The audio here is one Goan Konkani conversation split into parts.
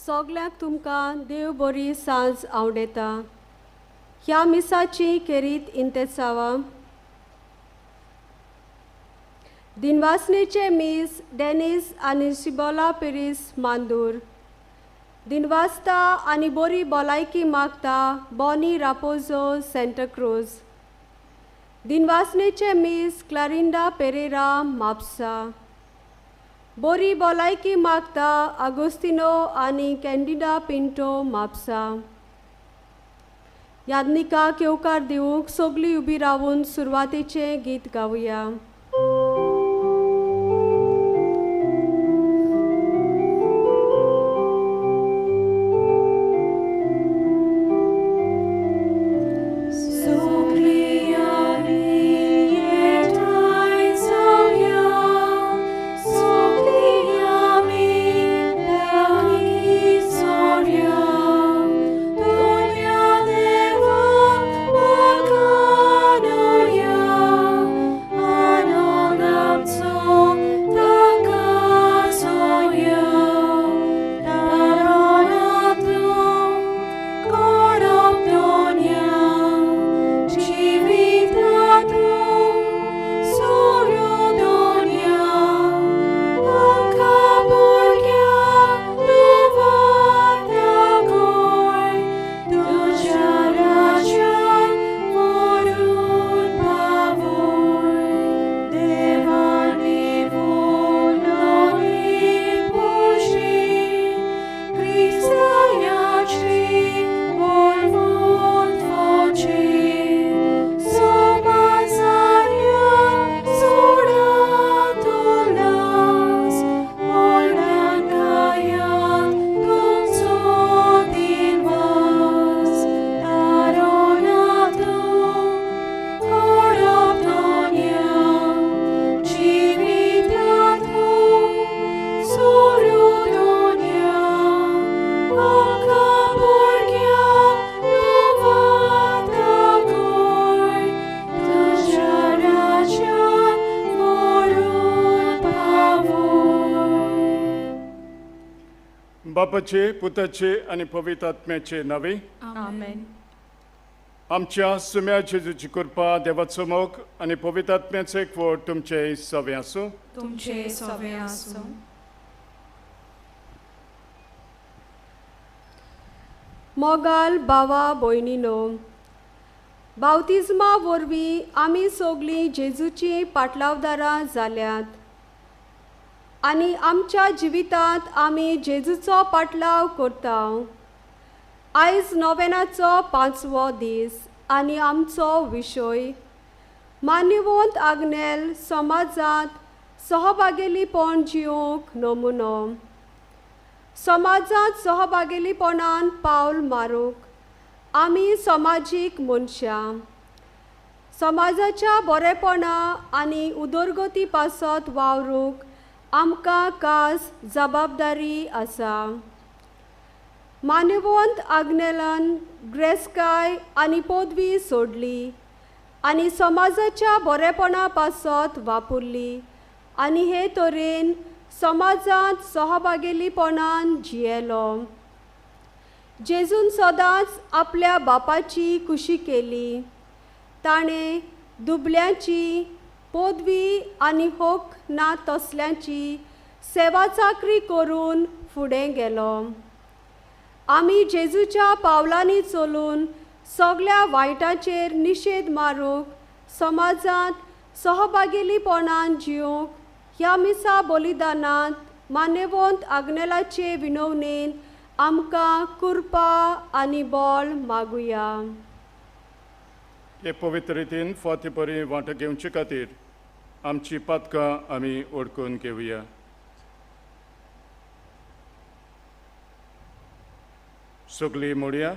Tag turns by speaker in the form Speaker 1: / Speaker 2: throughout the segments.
Speaker 1: सगल्यांक तुमकां देव बरी सांज आवडेता. ह्या मिसाची खेरीत इंतेसांवां. दिनवासनेचे मीस डेनीस आनी शिबोला पिरीस मांदूर. दिनवासता आनी बरी भलायकी मागता बॉनी रापोजो सेंटाक्रूज. दिनवासनेचे मीस क्लारिंडा पेरेरा म्हापसा. बरी भलायकी मागता आगोस्तिनो आनी कॅन्डिडा पिंटो म्हापसा. यादनिकाक येवकार दिवंक सगळीं उबी रावून सुरवातेचें गीत गावया.
Speaker 2: बापाचे पुताचे आनी पवित्र आत्म्याचे नावे
Speaker 3: आमेन.
Speaker 2: आमच्या सुम्या जेजूची कृपा, देवाचो मोग आनी पवित्र आत्म्याचो एकवट तुमचे सवे आसूं.
Speaker 3: तुमचे सवे आसूं.
Speaker 1: मोगाल बावा भयणीनो, बावतिज्मा वरवीं आमी सगळीं जेजूचीं पाटलावदारां जाल्यात आनी आमच्या जिवितांत आमी जेजूचो पाटलाव करता. आयज नोवेनाचो 5वो दीस आनी आमचो विशय मान्यवंत आग्नेल समाजांत सहभागेलीपण जिवंक नमुनो. समाजांत सहभागेलीपणान पावल मारूंक आमी समाजीक मनशां समाजाच्या बरेपणा आनी उदरगती पासत वावरूंक आमकां खास जबाबदारी आसा. मान्यवंत आग्नेलान ग्रेसकाय आनी पदवी सोडली आनी समाजाच्या बरेपणा पासत वापरली आनी हे तरेन समाजांत सहभागेलीपणान जियेलो. जेजून सदांच आपल्या बापाची खुशी केली. ताणें दुबल्यांची पदवी आनी हक ना तसल्यांची सेवा चाकरी करून फुडें गेलो. आमी जेजूच्या पावलांनी चलून सगळ्या वायटाचेर निशेध मारूंक समाजांत सहभागेलीपणान जिवंक ह्या मिसा बलिदानांत मान्यवंत आग्नेलाचे विनवणेन आमकां कृपा आनी बळ मागुया.
Speaker 2: हे पवित्र रितीन फावटी बरी वांटो घेवचे खातीर आमची पातकां आमी ओळखून घेवया. सगळीं म्हणया,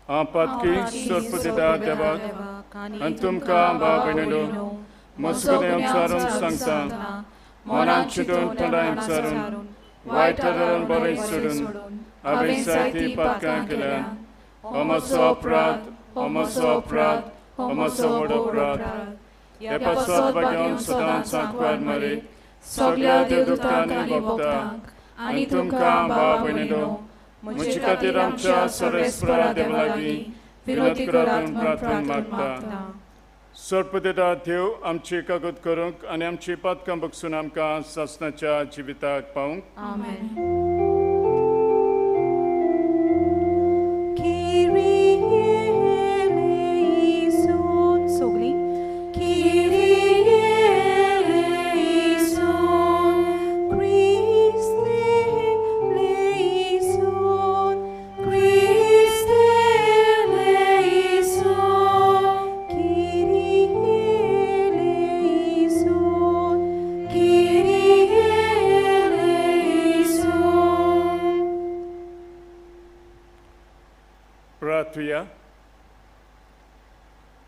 Speaker 2: हांव पातकी सर्पदिता देवाक आनी तुमकां भाव भयणीनो मजगतीं विचारून सांगता, मनान चिंतून तोंडान विचारून वायट थारावन बरें सोडून हांवें जायतीं पातकां केल्यात. हो म्हजो अपराध, हो म्हजो अपराध, हो म्हजो व्हड अपराध. हे पासत भाग्यान सदांच सांकवार मरे सगळ्या देवदूतांक आनी भक्तांक आनी तुमकां भाव भयणीनो म्हजे खातीर आमच्या सर्वेस्परा देवा लागीं विनोती करात म्हूण प्रार्थना मागता. सर्पदेदा देव आमची कागद करूंक आनी आमची पातकां बगसून आमकां सासणाच्या जिविताक पावूंक.
Speaker 3: आमेन.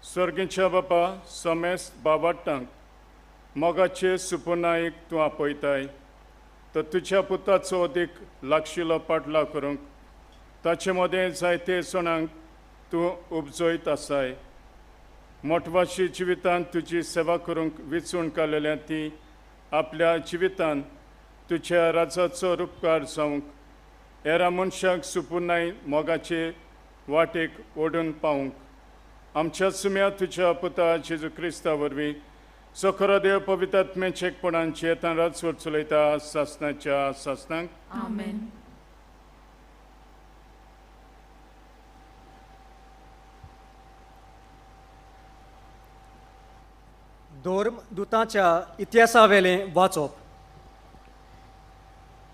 Speaker 2: स्वर्गीच्या बापा समेस्त बाबाटांक मोगाचे सुपुनायक तूं आपयताय तर तुज्या पुताचो अदीक लागशिलो पाटलाव करूंक ताचे मदें जायते सणांक तूं उपजयत आसाय. मोटवाशी जिवितांत तुजी सेवा करूंक विचून काडलेल्या ती आपल्या जिवितान तुज्या राजाचो उपकार जावंक हेरा मनशाक सुपुनाय मोगाचे वाटेक ओडून पावूंक आमच्या सुम्या तुज्या पुता जेजू क्रिस्ता वरवीं जो खरो देव पवित्र एकपणान जियेतान राजवट चलयता सासणाच्या सासणाक.
Speaker 3: आमेन.
Speaker 4: धर्म दुतांच्या इतिहासावेलें वाचप.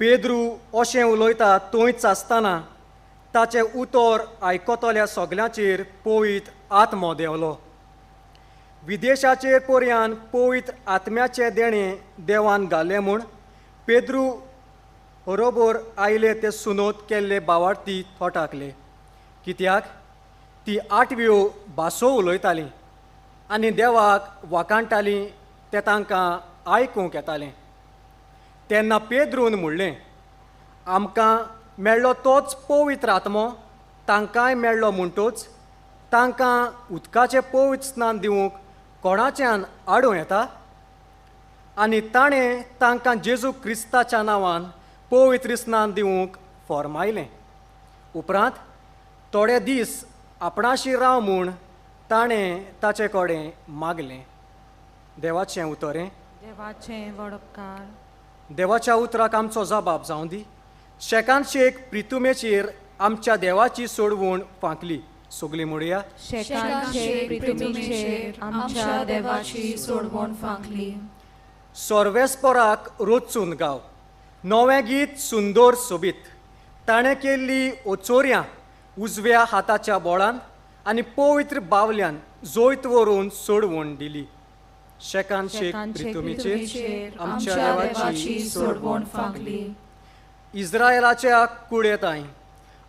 Speaker 4: पेद्रू अशें उलयता थंयच आसतना ताचें उतर आयकतल्या सगल्यांचेर पवित्र आत्मो देंवलो. विदेशाचेर पर्यान पवित्र आत्म्याचें देणें देवान घालें म्हूण पेद्रू बरोबर आयले ते सुनोत केल्ले बावार्थी थोटाकले, कित्याक ती आठव्यो भासो उलयताली आनी देवाक वाखाणटाली तें तांकां आयकूंक येतालें. तेन्ना पेद्रून म्हणलें, आमकां मेळ्ळो तोच पवित्र आत्मो तांकांय मेळ्ळो म्हणटूच तांकां उदकाचें पवित्र स्नान दिवंक कोणाच्यान आडोवं येता? आनी ताणें तांकां जेजू क्रिस्ताच्या नांवान पवित्र स्नान दिवंक फॉर्मायलें. उपरांत थोडे दीस आपणाशी राव म्हूण ताणें ताचे कडेन मागलें. देवाचें उतर हें.
Speaker 3: देवाचें व्हड उपकार.
Speaker 4: देवाच्या उतराक आमचो जबाब जावं दी. शेकान शेक प्रितुमेचेर आमच्या देवाची सोडवण फांकली. सगळीं म्हणया,
Speaker 3: शेकान शेक प्रितुमेचेर आमच्या देवाची सोडवण फांकली.
Speaker 4: सर्वेस्पराक रोचून गाव नवें गीत सुंदर सोबीत. ताणें केल्ली ओचोर्यां उजव्या हाताच्या बोळान आनी पवित्र बावल्यान जैत व्हरून सोडवण दिली. शेकान शेक प्रितुमेचेर आमच्या देवाची
Speaker 3: सोडवण फांकली.
Speaker 4: इस्रायलाच्या कुळेताय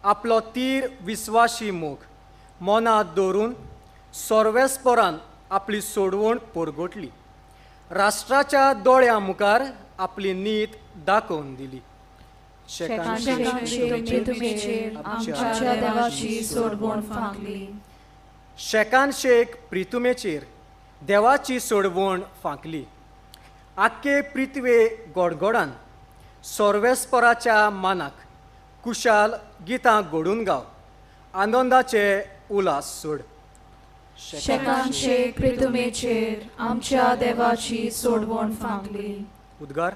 Speaker 4: आपलो तीर विस्वाशी मोग मनांत दवरून सर्वेस्परान आपली सोडवण परगटली. राष्ट्राच्या दोळ्यां मुखार आपली नीत दाखोवन दिली.
Speaker 3: शेकान शेक प्रितुमेचेर आमच्या देवाची सोडवण फांकली.
Speaker 4: शेकान शेक प्रितुमेचेर देवाची सोडवण फांकली. आख्खे पृथ्वे गोडगोडान सर्वेस्पराच्या मानाक कुशाल गितां घडून गाव आनंदाचे उल्हास सोड.
Speaker 3: शेकान शेक प्रितुमेचेर आमच्या देवाची सोडवण फांकली.
Speaker 4: उद्गार.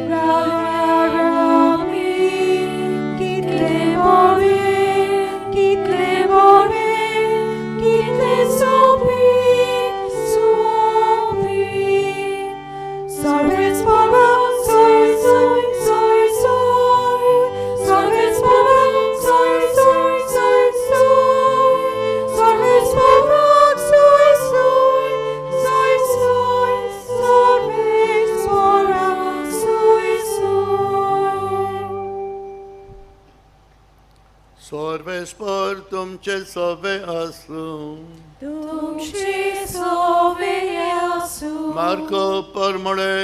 Speaker 3: Ra ra ra mi.
Speaker 5: सर्वेस्पर तुमचे सोवे आसूं.
Speaker 3: तुमचे सोवे आसूं.
Speaker 5: मार्को परमळे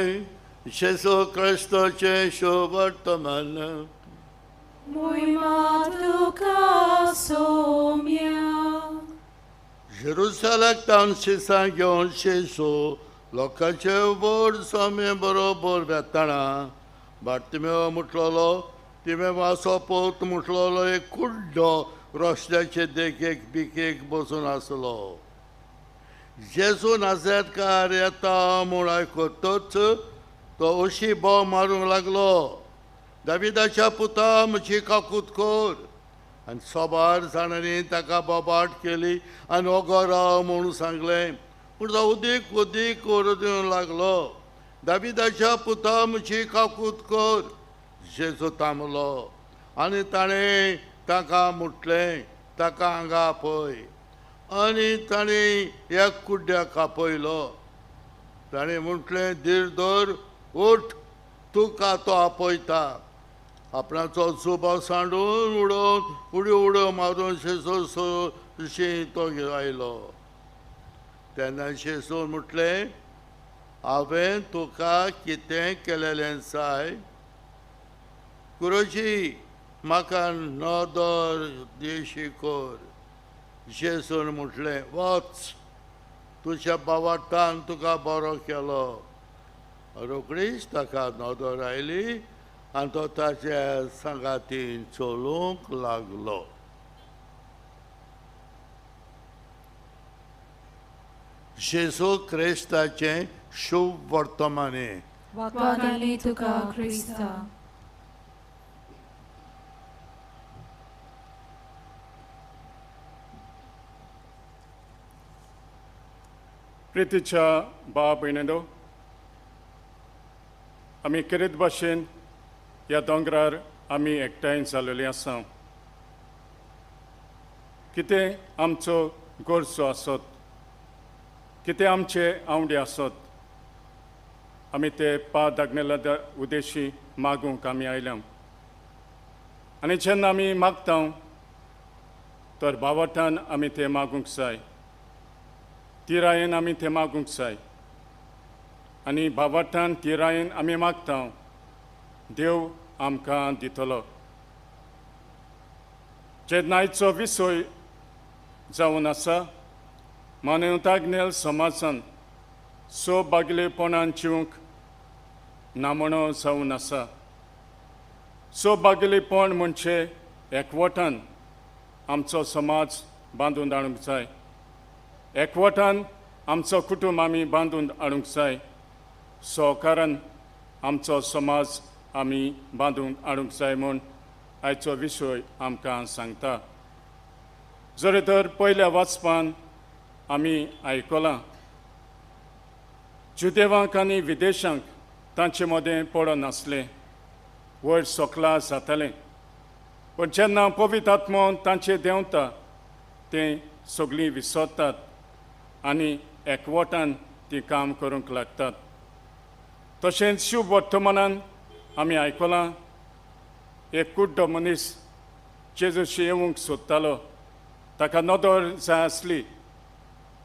Speaker 5: जेजू क्रिस्ताचें शुभवर्तमान.
Speaker 3: मोहिमा तुका सोम्या.
Speaker 5: जेरुसलेमाक तावन शिसां घेवन जेजू लोकांचे व्हड स्वामी बरोबर वेतना बार्तिमेव म्हटलेलो तिमेवाचो पूत म्हटलेलो एक कुड्डो रस्त्याचे देगेक बिकेक बसून आसलो. जेजू नाझरेतकार येता म्हूण आयकतच तो अशी बोव मारूंक लागलो, दाविदाच्या पुता म्हजी काकूत कर. आनी सोबार जाणांनी ताका बोबाट केली आनी ओगो राव म्हूण सांगलें. पूण तो उदीक उदीक ओरडूंक लागलो, दाविदाच्या पुता म्हजी काकूत कर. जेजू थांबलो आनी ताणें ताका म्हटलें, ताका हांगा आपय. आनी ताणें ह्या कुड्ड्याक आपयलो. ताणें म्हटलें, धीर धर, उठ, तुका तो आपयता. आपणाचो जुबो सांडून उडोवन उडयो उडयो मारून जेजू तो आयलो. तेन्ना जेजून म्हटलें, हांवें तुका कितें केलेलें जाय? गुरुजी, म्हाका नदर दिशी कर. जेजून म्हटलें, वच, तुज्या बावाटान तुका बरो केलो. रोखडीच ताका नदर आयली आनी तो ताच्या सांगातीन चलूंक लागलो. जेजू क्रिस्ताचें शुभ वर्तमाने.
Speaker 3: वाखाणणी तुका क्रिस्ता.
Speaker 2: प्रितीच्या भाव भयणींनो, आमी खेरीत भाशेन ह्या दोंगरार आमी एकठांय जाल्लेली आसा. कितें आमचो गरजो आसत, कितें आमचे आवडे आसत, आमी ते पा दागनेला उद्देशी मागूंक आमी आयल्या. आनी जेन्ना आमी मागता तर भावार्थान आमी ते मागूंक जाय, तिरायेन आमी ते मागूंक जाय. आनी भावार्थान तिरायेन आमी मागता, देव आमकां दितलो. जेन्ना आयचो विसय जावन आसा, मानवताग्नेल समाजान स बागलेपणान जिवंक नामणो जावन आसा. स बागलेपण म्हणजे एकवटान आमचो समाज बांदून हाडूंक जाय, एकवटान आमचो कुटुंब आमी बांदून हाडूंक जाय, सहकारान आमचो समाज आमी बांदून हाडूंक जाय म्हूण आयचो विशय आमकां सांगता. जर तर पयल्या वाचपान आमी आयकलां, जुदेवांक आनी विदेशांक तांचे मदें पडनासलें, वयर सकला जातालें. पूण जेन्ना पवित्र आत्मो तांचे देंवता तें सगळीं विसरतात आनी एकवटान तीं काम करूंक लागतात. तशेंच शुभ वर्तमानान आमी आयकलां, एक कुड्डो मनीस जेजूशी येवंक सोदतालो. ताका नदर जाय आसली,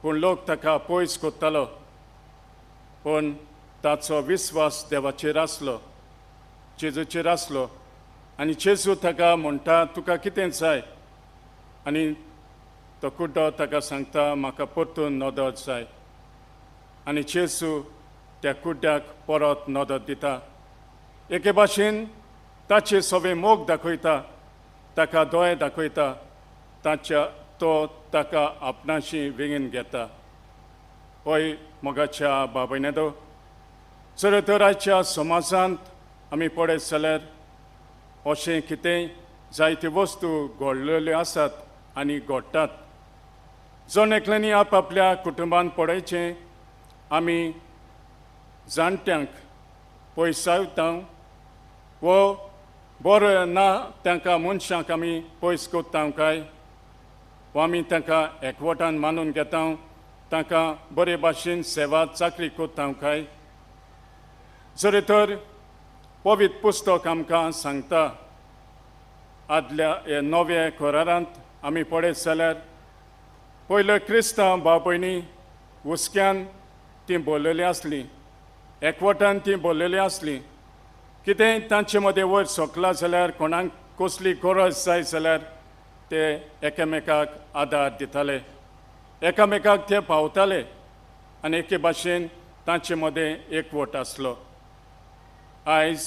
Speaker 2: पूण लोक ताका पयस करतालो. पूण ताचो विस्वास देवाचेर आसलो, जेजूचेर आसलो. आनी जेजू ताका म्हणटा, तुका कितें जाय? आनी तो कुड्डो ताका सांगता, म्हाका परतून नदर जाय. आनी जेजू त्या कुड्ड्याक परत नदर दिता. एके भाशेन ताचे सगळे मोग दाखयता, ताका दोळे दाखयता, ताच्या तो ताका आपणाशी वेंगेन घेता. हय मोगाच्या बाबयनेदो, जर तर आयच्या समाजांत आमी पळयत जाल्यार अशें कितेंय जायत्यो वस्तू घडलेल्यो आसात आनी घडटात. जण एकल्यांनी आपआपल्या कुटुंबान पळयचें, आमी जाणट्यांक पयसावता वो बरो ना तांकां मनशांक आमी पयस करता काय, वो आमी तांकां एकवटान मानून घेता, तांकां बरे भाशेन सेवा चाकरी करता काय. जर तर पवित्र पुस्तक आमकां सांगता, आदल्या नव्या करारांत आमी पळयत जाल्यार पयलो क्रिस्तांव भाव भयणी हुस्क्यान तीं बोल्लेलीं आसलीं, एकवटान तीं बोल्लेलीं आसलीं। कितेंय तांचे मदें वयर सोकला जाल्यार, कोणाक कसली गरज जाय जाल्यार ते एकामेकाक आदार दिताले, एकामेकाक ते पावताले आनी एके भाशेन तांचे मदें एकवट आसलो। आयज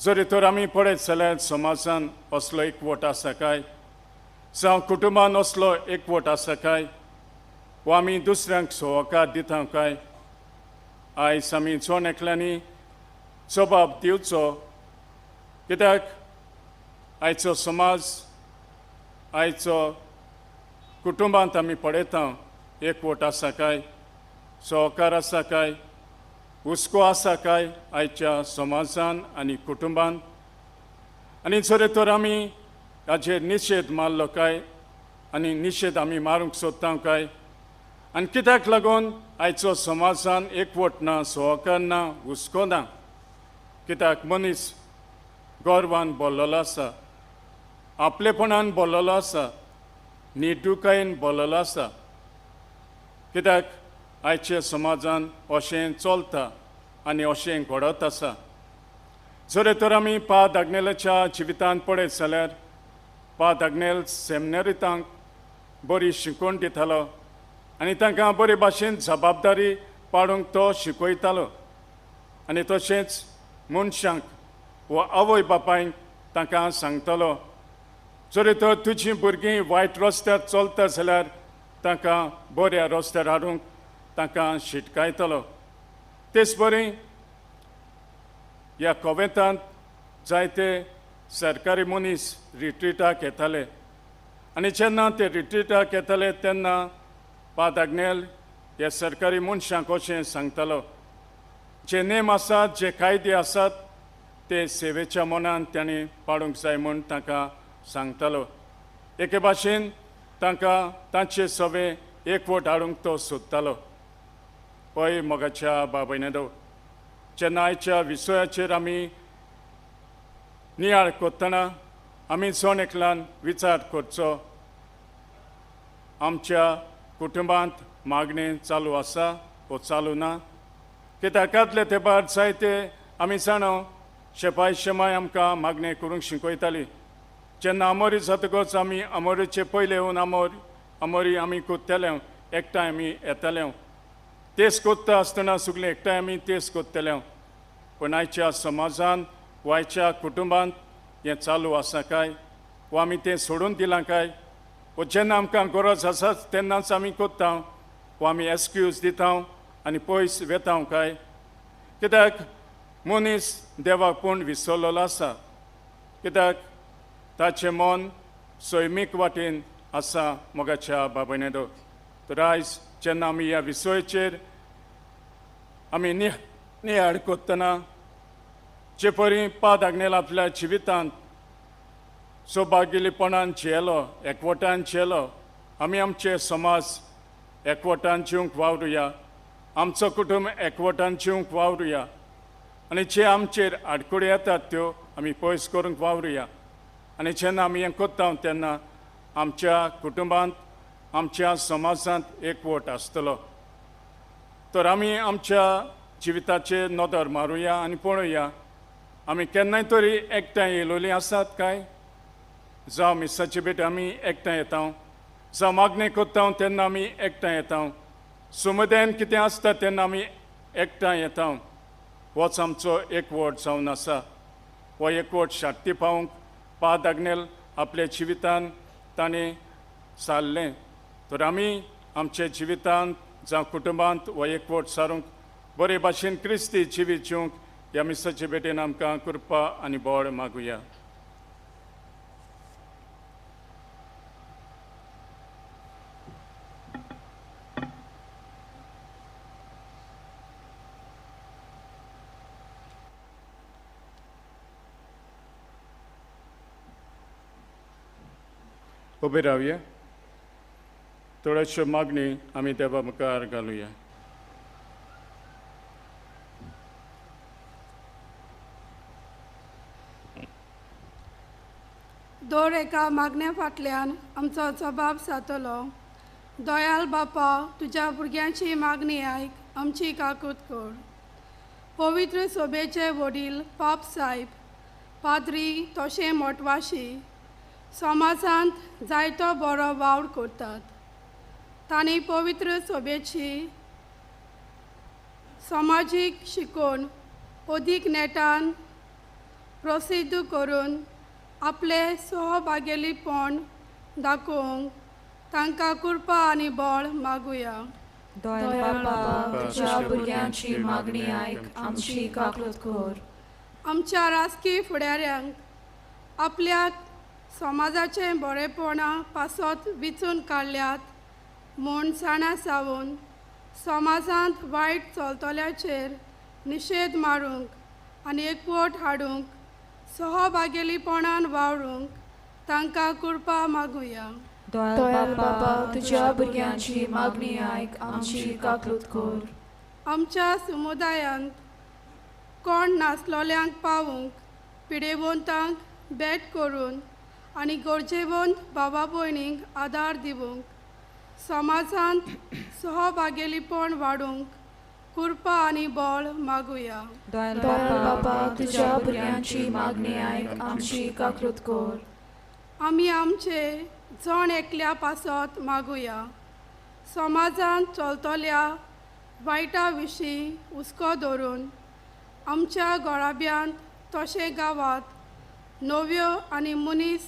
Speaker 2: जरी तर आमी पळयत जाल्यार समाजान असलो एकवट आसा काय, जावं कुटुंबान असलो एकवट आसा काय, वा आमी दुसऱ्यांक सहकार दिता काय? आयज आमी जण एकल्यांनी जबाब दिवचो, कित्याक आयचो समाज, आयचो कुटुंबांत आमी पळयता एकवट आसा काय, सहकार आसा काय, हुस्को आसा काय आयच्या समाजान आनी कुटुंबान? आनी जर तर आमी हाजेर निशेध मारलो काय आनी निशेध आमी मारूंक सोदता काय? आनी कित्याक लागून आयचो समाजान एकवट ना, सहकार ना, हुस्को ना? कित्याक मनीस गर्वान बोल्लेलो आसा, आपलेपणान बोल्लेलो आसा, निडुकायेन बोल्लेलो आसा। कित्याक आयच्या समाजान अशें चलता आनी अशें घडत आसा। जर तर आमी पा दागनेलाच्या जिवितांत पळयत जाल्यार पा दागनेल सेमिनारितांक बरी शिकवण दितालो आनी तांकां बरे भाशेन जबाबदारी पाडूंक तो शिकयतालो आनी तशेंच मनशांक वा आवय बापायक तांकां सांगतालो, जर तर तुजीं भुरगीं वायट रस्त्यार चलता जाल्यार तांकां बऱ्या रस्त्यार हाडूंक तांकां शिटकायतलो। तेच बरी ह्या कोवेंतांत जायते सरकारी मनीस रिट्रिटाक येताले आनी जेन्ना ते रिट्रिटाक येताले तेन्ना पा दागनेल ह्या सरकारी मनशांक अशें सांगतालो, जे नेम आसात, जे कायदे आसात ते सेवेच्या मनान तांणी पाडूंक जाय म्हूण तांकां सांगतालो। एके भाशेन तांकां तांचे सवे एकवट हाडूंक तो सोदतालो। पळय मोगाच्या बाबयने, जेन्ना आयच्या विशयाचेर आमी नियाळ करतना आमी जण एकल्यान विचार करचो, आमच्या कुटुंबांत मागणें चालू आसा वो चालू ना? कित्याक आदले तेंपार जायते आमी जाणा शेपाय शेमाय आमकां मागणें करूंक शिकयताली। जेन्ना आमोरी जातकच आमी आमोरीचे पयले येवन आमोरी आमी कोत्तले, एकठांय आमी येताले, तेच कोत्ता आसतना सगळीं एकठांय आमी तेच कोत्तले। पूण आयच्या समाजान वा आयच्या कुटुंबांत हें चालू आसा काय, वा आमी तें सोडून दिलां काय? वा जेन्ना आमकां गरज आसा तेन्नाच आमी कोत्ता वा आमी एक्सक्यूज दिता आनी पयस वेता काय? कित्याक मनीस देवाक पूण विसरलेलो आसा, कित्याक ताचें मन सैमीक वाटेन आसा मोगाच्या बाबयने। तर आयज जेन्ना आमी ह्या विशयाचेर आमी नियाळ करतना जे परी पा दागनेल आपल्या जिवितांत सौभाग्यपणान जियेलो, एकवटान जियेलो, आमी आमचे समाज एकवटान जिवंक वावरुया, आमचो कुटुंब एकवटान जिवंक वावरुया आनी जे आमचेर आडखळी येतात त्यो आमी पयस करूंक वावरुया। आनी जेन्ना आमी हें करता तेन्ना आमच्या कुटुंबांत, आमच्या समाजांत एकवट आसतलो। तर आमी आमच्या जिविताचेर नदर मारुया आनी पळोवया आमी केन्नाय तरी एकठांय येयलोलीं आसात काय? जावं मिसाची भेट आमी एकठांय येता, जावं मागणें करता तेन्ना आमी एकठांय येता, समुदायान कितें आसता तेन्ना आमी एकठांय येता। होच आमचो एकवट जावन आसा। हो एकवट शाक्ती पावूंक पा दागनेल आपल्या जिवितान ताणें सारलें। तर आमी आमच्या जिवितांत जावं कुटुंबांत हो एकवट सारूंक बरे भाशेन क्रिस्ती जिवीत जिवंक ह्या मिसाचे भेटेन आमकां कृपा आनी बळ मागुया। उबे रावया, थोड्याश्यो मागणी आमी देवा मुखार घालुया।
Speaker 6: दर एका मागण्या फाटल्यान आमचो जबाब जातलो. दयाल बापा, तुज्या भुरग्यांची मागणी आयक, आमची काकूत कर. पवित्र सोबेचे वडील पाप साहेब, पाद्री तशें मोटवाशी समाजांत जायतो बरो वावर करतात. तांणी पवित्र सोबेची समाजीक शिकोवन अदीक नेटान प्रसिद्ध करून आपले सहभागेलीपण दाखोवंक तांकां कृपा आनी बळ मागुया.
Speaker 3: दयाळ बापा, तुज्या भुरग्यांची मागणी आयक, आमची काकूत कर.
Speaker 6: आमच्या राजकीय फुडाऱ्यांक आपल्या समाजाचें बरेपणा पासत विचून काडल्यात म्हूण जाणा जावन समाजांत वायट चलतल्याचेर निशेध मारूंक आनी एकवट हाडूंक सहभागेलीपणान वावरूंक तांकां कृपा मागुया.
Speaker 3: दयाळ बापा, तुज्या भुरग्यांची मागणी आयक, आमची काकूत कर.
Speaker 6: आमच्या समुदायांत कोण नासलोल्यांक पावूंक, पिडेवंतांक भेट करून आनी गरजेवंत बाबा भयणींक आदार दिवंक, समाजांत सहभागेलीपण वाडोवंक कृपा आनी बळ मागुया.
Speaker 3: दयाळ बापा, तुज्या भुरग्यांची मागणी आयक, आमची काकूत कर.
Speaker 6: आमी आमचे जण एकल्या पासत मागुया. समाजांत चलतल्या वायटा विशीं हुस्को धरून आमच्या गोळाब्यांत तशें गांवांत नव्यो आनी मनीस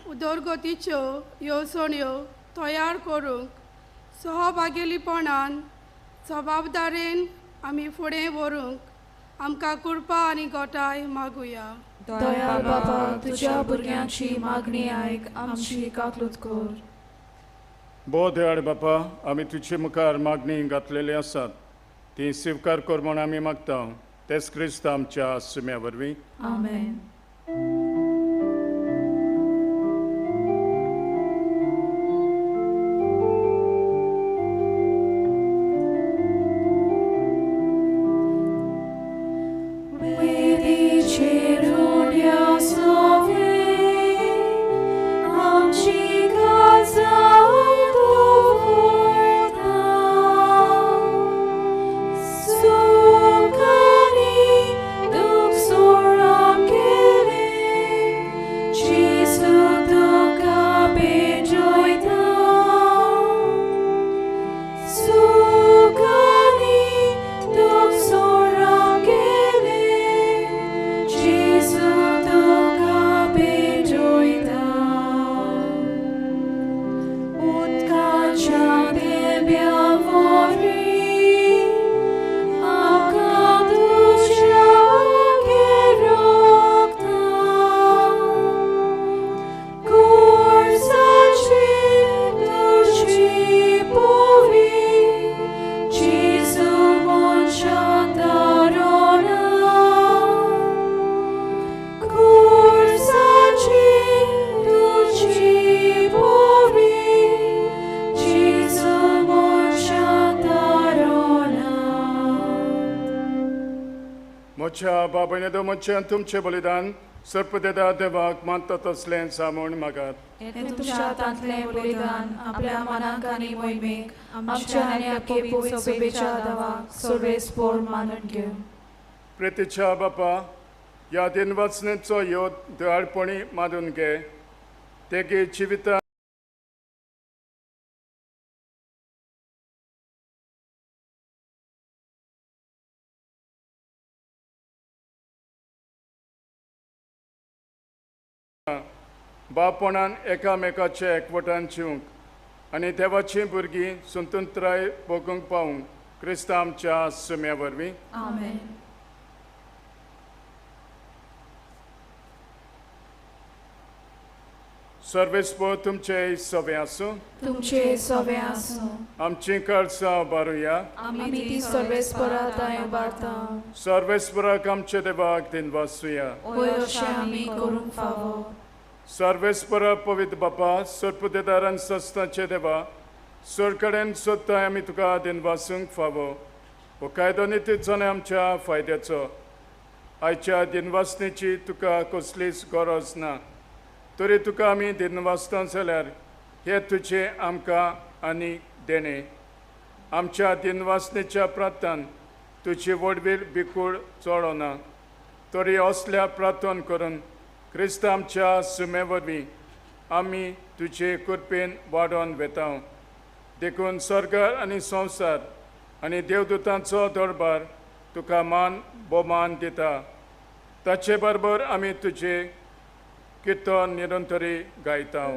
Speaker 6: उदरगतीच्यो येवजण्यो तयार करूंक सहभागेलीपणान जबाबदारेन आमी फुडें व्हरूंक आमकां कृपा आनी गोटाय मागुया.
Speaker 3: दयाळ बापा, तुज्या भुरग्यांची मागणी आयक, आमची काकूत कर.
Speaker 2: बो दयाळ बापा, आमी तुजे मुखार मागणी घातलेली आसात ती स्विकार कर म्हूण आमी मागता. तेच क्रिस्त आमच्या सुम्या वरवीं.
Speaker 3: आमेन.
Speaker 2: बाबा तुमचे बलिदान सर्पदेदा देवाक मानता तसलें सामून मागात.
Speaker 3: तुमच्या हातांतलें बलिदान आपल्या मनाक आनी मोहिमेक आमच्या आनी आपले पवित्र सभेच्या देवाक सर्वेस्पोर मानून घेवं.
Speaker 2: प्रेतीच्या बापा, ह्या दिनवाचनेचो योद दयाळपणी मानून घे, तेगे जिविता बापणान एकामेकाचे एकवटान जिवंक आनी देवाची भुरगीं स्वतंत्राय भोगूंक पावूंक क्रिस्त आमच्या सुम्या वरवीं.
Speaker 3: आमेन.
Speaker 2: सर्वेस्पोर तुमचे सवे आसूं.
Speaker 3: तुमचे सवे आसूं.
Speaker 2: आमची काळजां उबारुया.
Speaker 3: आमी ती सर्वेस्परा थंय उबारता.
Speaker 2: सर्वेस्पराक आमच्या देवाक दिनवासुया.
Speaker 3: वय अशें आमी करूंक फावो.
Speaker 2: सर्वेस्परा पवित्र बापा, सर्पदेदारान सस्ताचे देवा, सर कडेन सोदताय आमी तुका दिनवासूंक फावो. हो कायदो नितीचो आनी आमच्या फायद्याचो. आयच्या दिनवासणेची तुका कसलीच गरज ना. तरी तुका आमी दिनवासता जाल्यार हे तुजें आमकां आनी देणें. आमच्या दिनवासनेच्या प्रार्थन तुजी व्हडवील बिकूळ चडना, तरी असल्या प्रार्थन करून क्रिस्त आमच्या सुमे वरवीं आमी तुजे कृपेन वाडोवन वेता. देखून सरकार आनी संवसार आनी देवदूतांचो दरबार तुका मान भोवमान दिता. ताचे बरोबर आमी तुजे किर्तन निरंतरी गायता.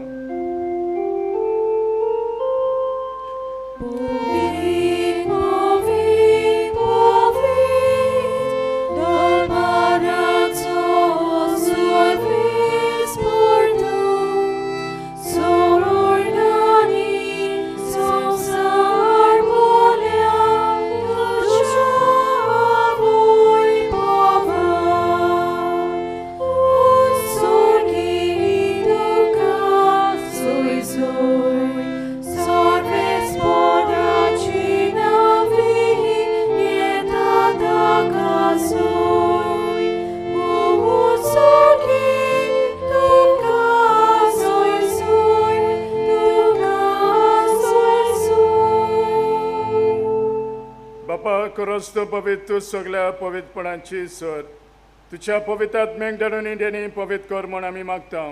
Speaker 2: क्रिस्त पवित्र सगळ्या पवित्रपणाची सर तुज्या पवित्रात्म्याक धाडून इंडियांनी पवित्र कर म्हूण आमी मागता.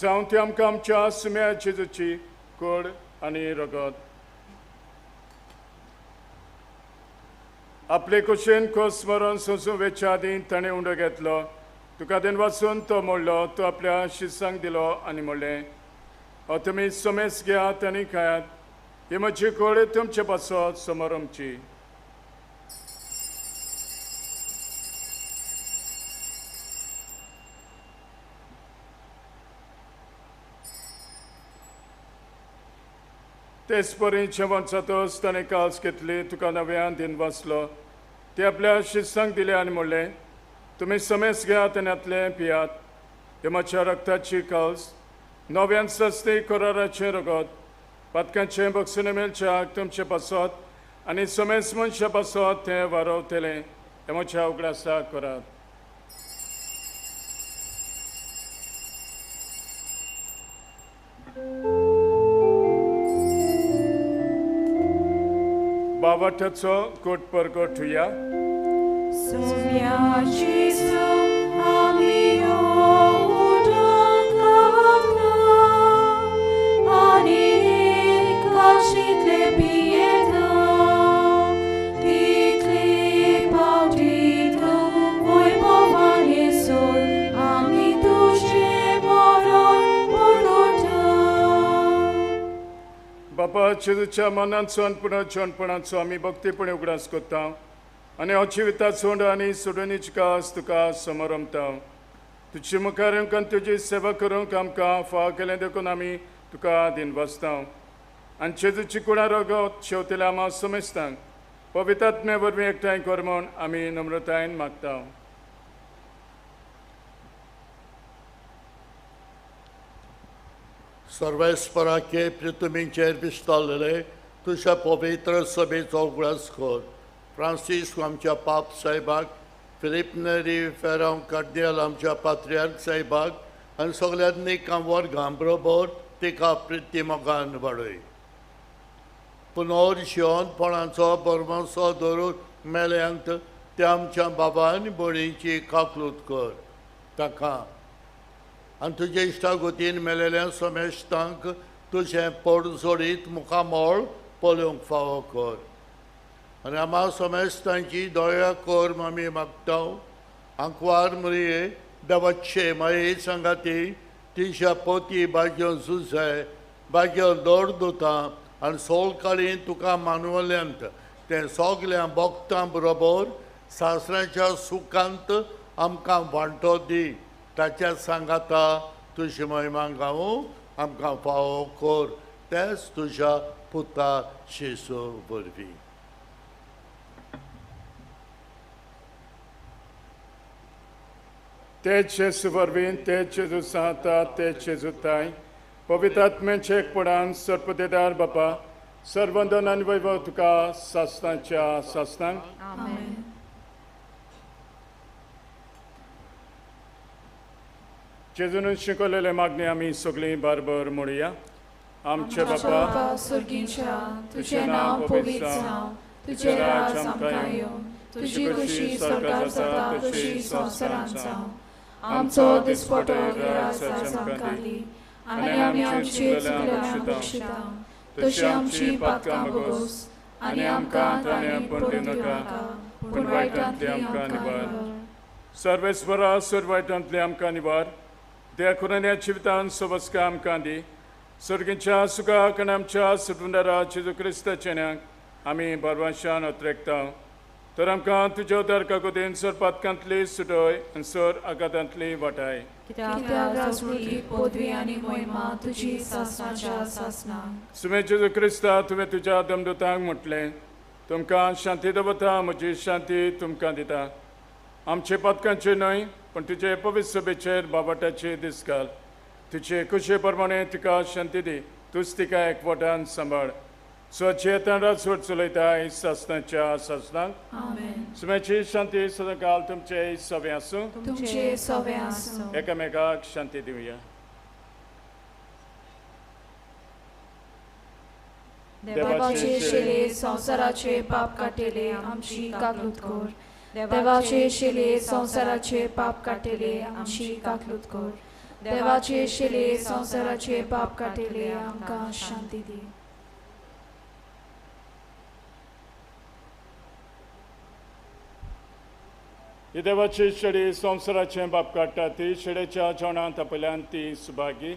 Speaker 2: जावं ती आमकां आमच्या सुम्या जेजूची कोड आनी रगत. आपले कुशेन खोस मरून सोंसूं वेच्या आदीं ताणें उंडो घेतलो, तुका देन वाचून तो मोडलो, तो आपल्या शिसांक दिलो आनी म्हणलें, हो तुमी समेस घेयात आनी खायात, ही म्हजी कोड तुमचे पासत समोरमची. तेच परी जेवण जातच ताणें काल्स घेतली, तुका नव्यान दिन वाचलो, ते आपल्या शिस्तांक दिले आनी म्हणलें, तुमी समेस घेयात आनी हातलें पियात, हे म्हज्या रक्ताची काल्स नव्यान सस्ती कराराचें रगत, पातकांचें बक्षीस मेळच्याक तुमचे पासत आनी समेस मनशा पासत तें वारवतलें, हें म्हज्या उगडासाक करात. बाबाठाचो कोट परगट हुया. बाबा जेजूच्या मनांचो आनी पुनर्जनपणाचो आमी भक्तीपणी उगडास करता आनी हो जिविताचो आनी सोडणीची कास तुका समरमता. तुजे मुखार येवंक आनी तुजी सेवा करूंक आमकां फाव केलें देखून आमी तुका दिनवासता आनी जेजूची कुडा रगत शेवतेल्या आमा समेस्तांक पवित्रात्म्या वरवीं एकठांय कर म्हूण आमी नम्रतायेन मागता.
Speaker 5: सर्वेस्पराचे पृथ्वीचेर विस्तारलेले तुज्या पवित्र सभेचो उगडास कर. फ्रांसिस्क आमच्या पाप साहेबाक, फिलीप नेरी फेरांव कार्दिनाल आमच्या पात्रियार्क साहेबाक आनी सगळ्या निकां वर्गां बरोबर तिका प्रिती मोगान वाडय. पुनर्जिवंतपणाचो भरवंसो धरून मेल्यांक त्या आमच्या बाबा आनी भयणींची काकलूत कर ताका आनी तुजे इश्टागतीन मेलेल्या समेस्तांक तुजें पडजोडीत मुखामळ पळोवंक फावो कर. आनी आमा समेस्तांची दया कर आमी मागता. आंकवार मरिये देवाचे माये सांगाती तिच्या पोती बाज्यो जुझे बाज्यो दर दुता आनी सोलकाळीन तुका मानवल्यांत तें सगल्या भक्तां बरोबर सासऱ्याच्या सुखांत आमकां वांटो दी. ताच्या सांगाता तुजी महिमा गावूं आमकां फावो कर तेच तुज्या पुता जेजू वरवीं.
Speaker 2: तेच जेजू वरवीं, तेच जेजू सांगता, तेच जेजू ताय पवित्र आत्म्याचे एकपणान सर्पदेदार बापा सर्वंदन आनी वैभव तुका सासणाच्या सासणांक.
Speaker 3: आमेन.
Speaker 2: जेजून शिकवलेले मागणी आमी सगळीं बारबर म्हणुया. आमचे बापा
Speaker 3: सुर्गींच्या, तुजें नांव पवित्र जावं, तुजें राज आमकां येवं, तुजी खुशी स्वर्गार जाता तशी संवसारांत जावं. आमचो दिसपटो राज आमकां दी आनी आमी आमची चुकलेल्यांक बक्षिता तशी आमची पातकां भोगोस आनी आमकां ताणें पडूं दिवनाका, पूण वायटांतली आमकां निवार.
Speaker 2: सर्वेस्वरा सर वायटांतली आमकां निवार. देखून ह्या जिवितान सोबसका आमकां दी. सर्गीच्या सुखाक आनी आमच्या सुटुंदारा जेजू क्रिस्ताच्या न्याक आमी बरवाशान अत्रेकता. तर आमकां तुज्या उदार काकुतीन सर पातकांतली सुटय आनी सर आघातांतली वाटाय. सुमे जेजू क्रिस्ता, तुवें तुज्या दमदूतांक म्हटलें, तुमकां शांती दवरता, म्हजी शांती तुमकां दिता. आमचे पातकांचे न्हय पूण तुजे पवित्र सभेचेर बाबाटाचे दीस घाल. तुजे खुशे प्रमाणे तुका शांती दी, तूच तिका एकवटान सांबाळ. स्वच्छेतान राजवट चलयता सासनाच्या सासनाक. सुम्याची शांती सदांकाल तुमचे सवे आसूं.
Speaker 3: तुमचे सवे आसूं.
Speaker 2: एकामेकाक शांती दिवया.
Speaker 3: देवाचे शिले संवसाराचे पाप काटेले आमची काकलूत कर. देवाचे शिले संवसाराचे पाप काटेले आमची काकलूत कर. देवाचे शिले संवसाराचे पाप काटेले आमकां शांती दी.
Speaker 2: ही देवाची शेडी संवसाराचें बाप काडटा, ती शेडेच्या जेवणांत आपल्यान ती सुभागी.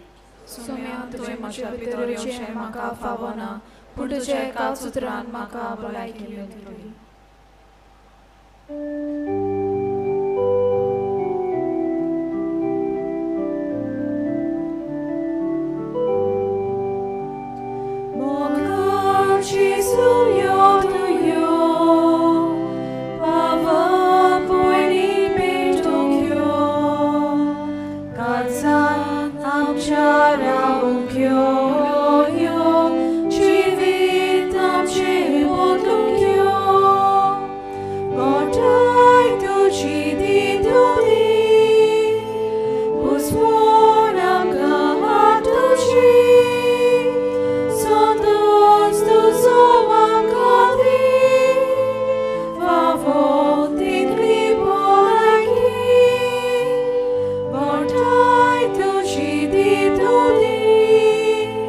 Speaker 3: सोम्या, तुजें म्हज्या भितर येवचें म्हाका फावना, पूण तुज्या एकाच उतरान म्हाका भलायकी मेळटली.
Speaker 7: But I to she did to thee.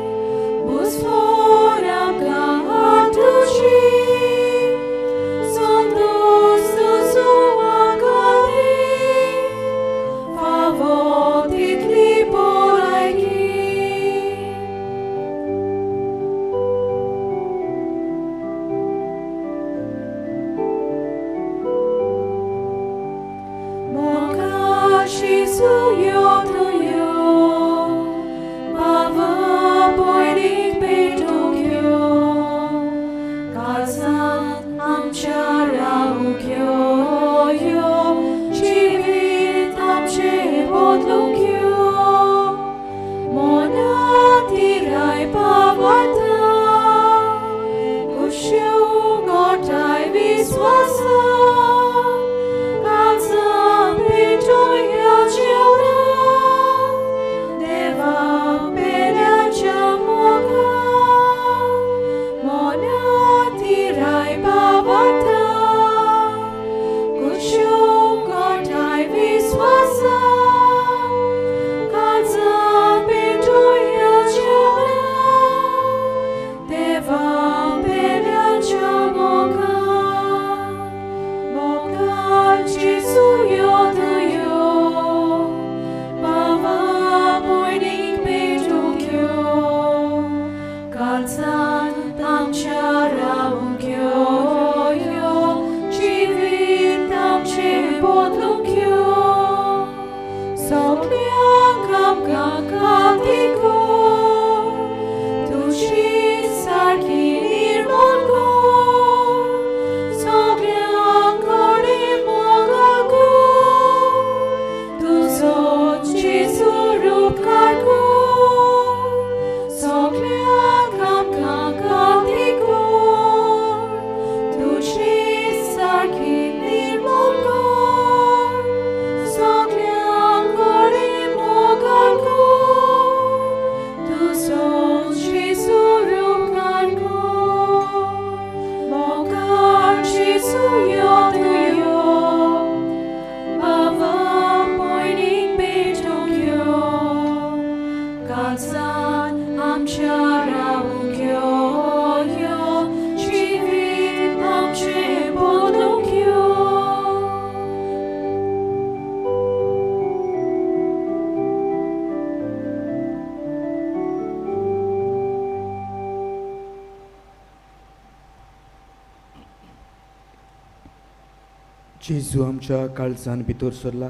Speaker 7: जेजू आमच्या काळजान भितर सरला.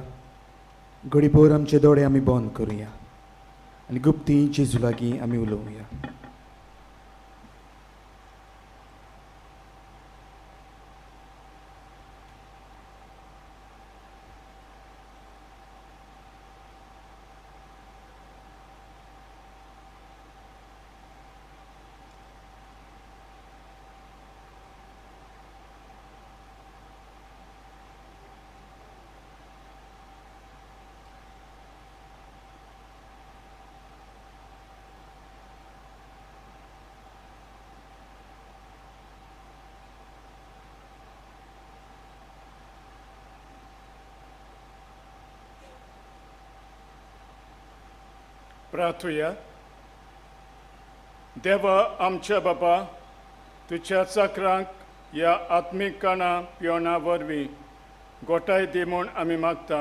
Speaker 7: घडीभर आमचे दोळे आमी बंद करुया आनी गुप्ती जेजू लागीं आमी उलोवया.
Speaker 2: प्रार्थुया. देवा आमच्या बापा, तुज्या चाकरांक ह्या आत्मीक काणा पिवणा वरवीं गोठाय दी म्हूण आमी मागता.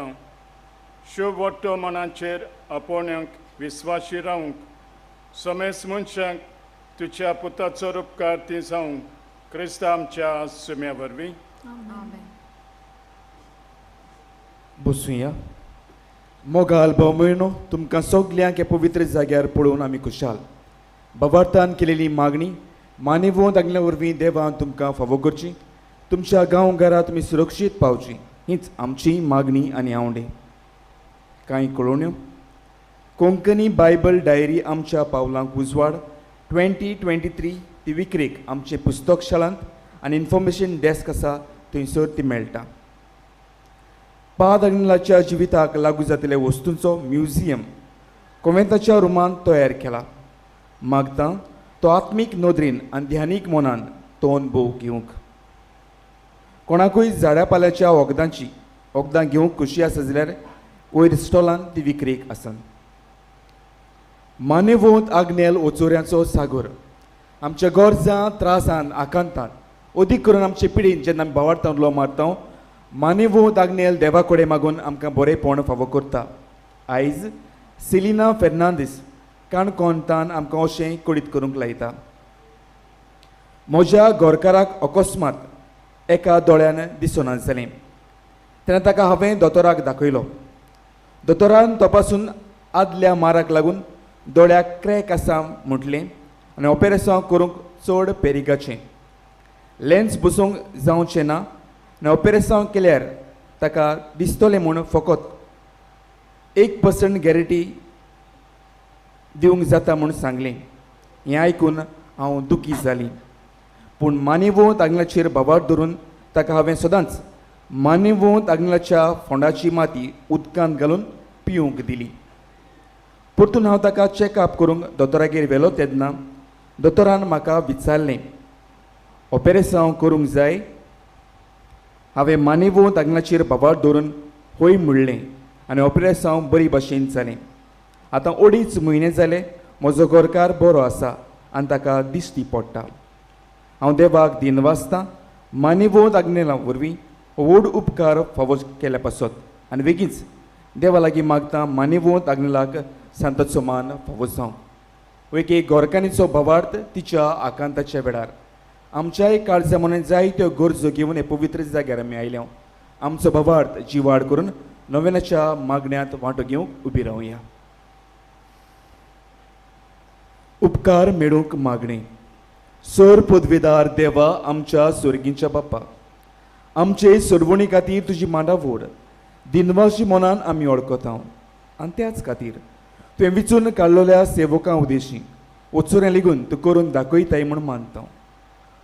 Speaker 2: शुभ वट्टो मनाचेर आपोवण्यांक विस्वाशी रावंक, समेस मनशांक तुज्या पुताचो उपकार ती जावंक, क्रिस्ता आमच्या सुम्या वरवीं.
Speaker 7: बसुया. मोगाल भाव भयणो, तुमकां सगल्यांक ह्या पवित्र जाग्यार पळोवन आमी खुशाल. भावार्थान केलेली मागणी मानेवोंत आगल्या वरवीं देवान तुमकां फावो करची, तुमच्या गांव घरा तुमी सुरक्षीत पावची, हीच आमची मागणी आनी आवडे. कांय कळोवण्यो. कोंकणी बायबल डायरी आमच्या पावलांक उजवाड 2023 ती विक्रेक आमचे पुस्तक शाळांत आनी इन्फॉर्मेशन डेस्क आसा थंयसर ती मेळटा. पाद आग्नेलाच्या जिविताक लागू जातल्या वस्तूंचो म्युझियम कोवेंताच्या रुमांत तयार केला. मागता तो आत्मीक नदरेन आनी ध्यानीक मनान तो अनुभव घेवंक. कोणाकूय झाडा पाल्याच्या वखदांची वखदां घेवंक खोशी आसा जाल्यार वयर स्टॉलान ती विक्रेक आसा. मानेवोंत आग्नेल ओचोऱ्यांचो सागर आमच्या गरजां त्रासान आकांतान अदीक करून आमचे पिडीन जेन्ना आमी भावार्थान उलो मारता, मानेवोंत आग्नेल देवा कडेन मागून आमकां बरेंपण फावो करता. आयज सेलिना फेर्नांदीस काणकोणतान आमकां अशें कळीत करूंक लायता. म्हज्या घरकाराक अकस्मात एका दोळ्यान दिसना जालें तेन्ना ताका हांवें दोतोराक दाखयलो. दोतोरान तपासून आदल्या माराक लागून दोळ्याक क्रॅक आसा म्हटलें आनी ऑपेरेसांव करूंक चड पेरिगाचें, लेन्स बसोवंक जावचें ना आनी ऑपेरेसांव केल्यार ताका दिसतलें म्हूण फकत 1% गॅरंटी दिवंक जाता म्हूण सांगलें. हें आयकून हांव दुखी जाली, पूण मानेवोंत आग्नेलाचेर भावार्थ धरून ताका हांवें सदांच मानेवोंत आग्नेलाच्या फोंडाची माती उदकांत घालून पिवंक दिली. परतून हांव ताका चॅकअप करूंक दोतोरागेर व्हेलो तेन्ना दोतोरान म्हाका विचारलें, ऑपेरेसांव करूंक जाय? हांवें मानेवोंत आग्नेलाचेर भावार्थ धरून हय म्हणलें आनी ऑपेरेसांव बरी भाशेन जालें. आतां 2.5 म्हयने जाले म्हजो घरकार बरो आसा आनी ताका दिश्टी पडटा. हांव देवाक दिन वाचतां मानेवोंत आग्नेला वरवीं व्हड उपकार फावो केल्या पासत आनी बेगीच देवा लागीं मागता मानेवोंत आग्नेलाक सांताचो मान फावो जावं. एक गोरकानीचो भावार्थ तिच्या आकांताच्या वेळार आमच्याय काळजा मनान जायत्यो गरजो घेवन हे पवित्र जाग्यार आमी आयल्या. आमचो भावार्थ जिवाड करून नव्याच्या मागण्यांत वांटो घेवंक उबी रावया. उपकार मेळूंक मागणें. सर पदवेदार देवा आमच्या सोर्गींच्या बाप्पा, आमचे सोडवणी खातीर तुजी मांडावड दिनवाशी मनान आमी वळखता आनी त्याच खातीर तुवें विचून काडलेल्या सेवकां उदेशी वचोरें लेगून तूं करून दाखयताय म्हूण मानता.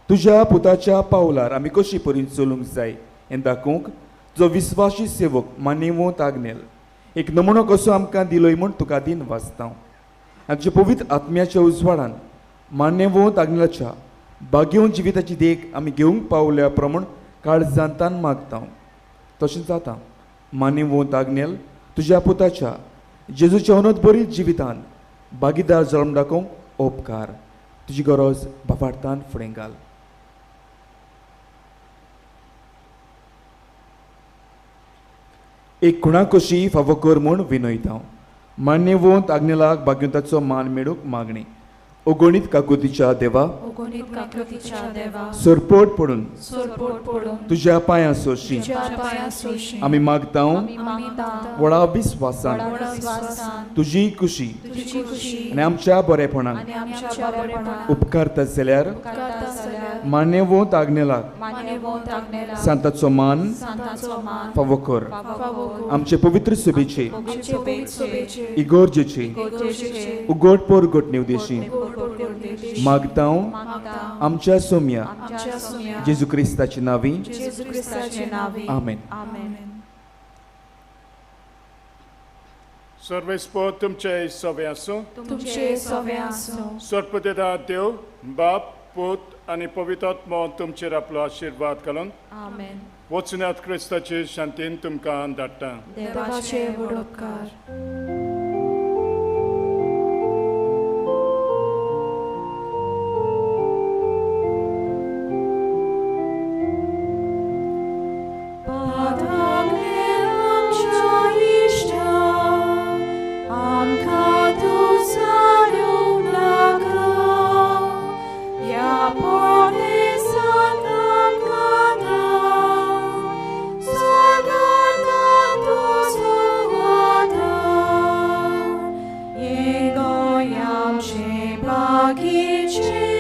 Speaker 7: तुज्या पुताच्या पावलार आमी कशी परीन चलूंक जाय हें दाखोवंक जो विस्वाशी सेवक मानेवोंत आग्नेल एक नमुनो कसो आमकां दिलोय म्हूण तुका दिन वाचता. आनी तुज्या पवित्र आत्म्याच्या उजवाडान मानेवोंत आग्नेलाच्या भाग्योवन जिविताची देख आमी घेवंक पावल्या प्रमाण काळजांतान मागता. तशें जाता मानेवोंत आग्नेल तुज्या पुताच्या जेजूच्या अनोत बरी जिवितान भागीदार जल्म दाखोवंक उपकार. तुजी गरज भावार्थान फुडें घाल. एक खुणा कशी फावो कर म्हूण विनयता. मान्यवंत आग्नेलाक भाग्यवंताचो मान मेळूंक मागणी. अगणीत काकुतीच्या देवा,
Speaker 3: ओगणीत काकृतीच्या देवा,
Speaker 7: सरपोट पडून
Speaker 3: सोरपोट पडून
Speaker 7: तुज्या पांयां सोशी
Speaker 3: तुज्या पांयां सोशी
Speaker 7: आमी मागता
Speaker 3: आमी मागता
Speaker 7: व्हडा विस्वासान
Speaker 3: व्हडा विस्वासान
Speaker 7: तुजी खुशी
Speaker 3: तुजी खुशी
Speaker 7: आनी आमच्या बरेपणाक
Speaker 3: आनी आमच्या बरेपणाक
Speaker 7: उपकारता जाल्यार
Speaker 3: उपकारता जाल्यार
Speaker 7: मान्यवंत आग्नेलाक
Speaker 3: मान्यवंत आग्नेला
Speaker 7: सांताचो मान
Speaker 3: सांताचो मान
Speaker 7: फावो कर.
Speaker 3: फावो कर.
Speaker 7: आमचे पवित्र सभेचे
Speaker 3: आमचे पवित्र सभेचे
Speaker 7: इगोर्जेचे
Speaker 3: इगोर्जेचे
Speaker 7: उगड पोरगट निवदेशी मागता
Speaker 3: मागता
Speaker 7: आमच्या सोम्या
Speaker 3: आमच्या सुम्या
Speaker 7: जेजू क्रिस्ताचे नांवी.
Speaker 3: जेजू क्रिस्ताचे नांवी.
Speaker 7: आमेन.
Speaker 3: आमेन.
Speaker 2: सर्वेस्पोर तुमचे सवे आसूं.
Speaker 3: तुमचे सवे आसूं.
Speaker 2: सर्पदेदा देव बाप पूत आनी पवित्र आत्मो तुमचेर आपलो आशिर्वाद घालून
Speaker 3: आमेन.
Speaker 2: वचनाथ क्रिस्ताचे शांतीन तुमकां धाडटा.
Speaker 3: देवाचे व्हड उपकार. Bagir